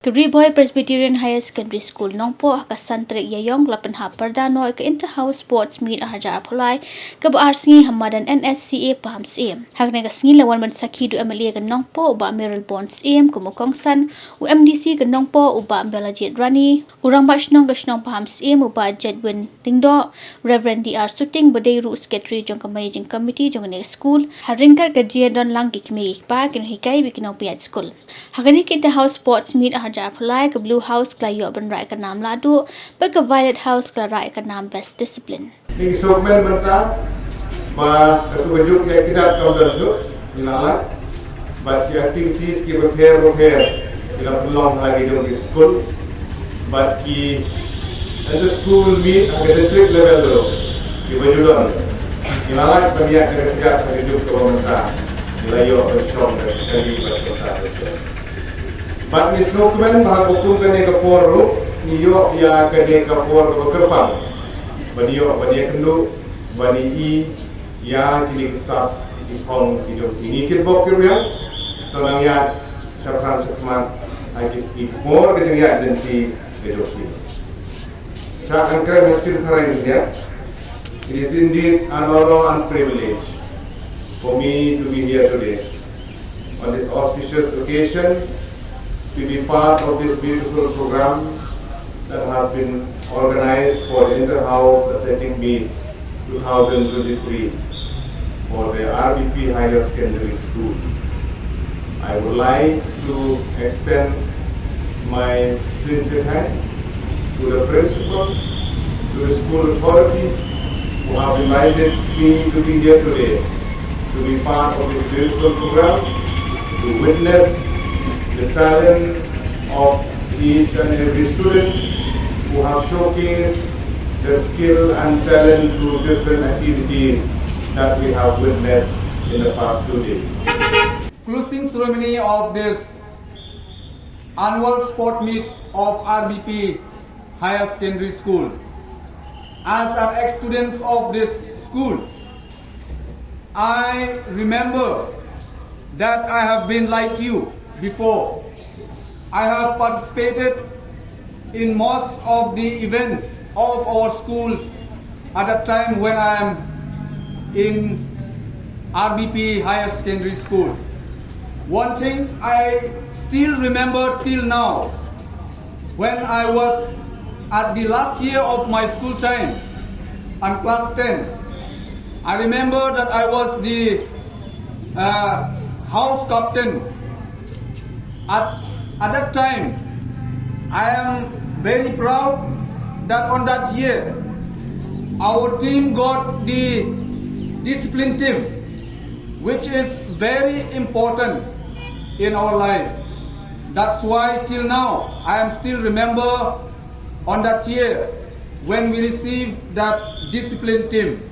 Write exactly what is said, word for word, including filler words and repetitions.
Ka Ri Bhoi Presbyterian Higher Secondary School Nongpoh ha ka san tarik Ïaïong ka la pynhap pyrda noh ïa ka Inter House Sports Meet arhajar arphew lai kaba ar sngi ha madan N S C A Pahamsyiem. Siem. Ha kane ka sngi la wan ban sakhi da u M L A ka Nongpoh u Bah Mayralborn Syiem kum u kongsan, u M D C ka Nongpoh u Bah Balajied Rani, u Rangbah Shnong ka shnong Pahamsyiem u Bah Jedwin Lyngdoh, Reverend D R Suting ba dei ruh u Secretary jong ka Managing Committee jong kane ka skul, ha ryngkat ka jingdon lang ki kmie ki kpa ki nonghikai bad ki nongpynïaid skul. Ha kane ka Inter House Sports Meet arhajar arphew lai ka Blue House ka la ïoh ban rah ïa ka nam Lahduh bad ka Violet House ka la rah ïa ka nam Best Discipline. Ngi sngewkmen mynta ba katu ka juk ïaid kjat kam don shuh, ngi la lait. Bad ki activities kiba pher ba pher ki la pynlong ha la ki jong ki skul. Bad ki inter school meet ha ka district level ruh kiba ju don. Ngi la lait ban ïaid kjat ha ka juk kaba mynta. Ngi la ïoh ban shong da ka kali bad ka Bad ngi sngewkmen ba ha ka kum kane ka por ruh ngi ïoh ïa kane ka por kaba kyrpang ban ïoh ban ïakynduh ban ïohi ïa kine ki sap ki phong ki jong ki. Ngi kitbok kitrwiang to nang ïaid shaphang shakhmat ha ki sngi ki por ka jingïaid lynti ka jong ki. Sha kren ha ka ktien phareng, it is indeed an honor and privilege for me to be here today on this auspicious occasion to be part of this beautiful program that has been organized for Inter-House Athletic Meet two thousand twenty-three for the R B P Higher Secondary School. I would like to extend my sincere thanks to the principal, to the school authority who have invited me to be here today to be part of this beautiful program, to witness the talent of each and every student who have showcased their skill and talent through different activities that we have witnessed in the past two days. Closing ceremony of this annual sport meet of R B P Higher Secondary School. As an ex-student of this school, I remember that I have been like you before. I have participated in most of the events of our school at the time when I am in R B P Higher Secondary School. One thing I still remember till now, when I was at the last year of my school time and class ten, I remember that I was the uh, house captain. At, at that time, I am very proud that on that year, our team got the discipline team, which is very important in our life. That's why till now, I am still remember on that year when we received that discipline team.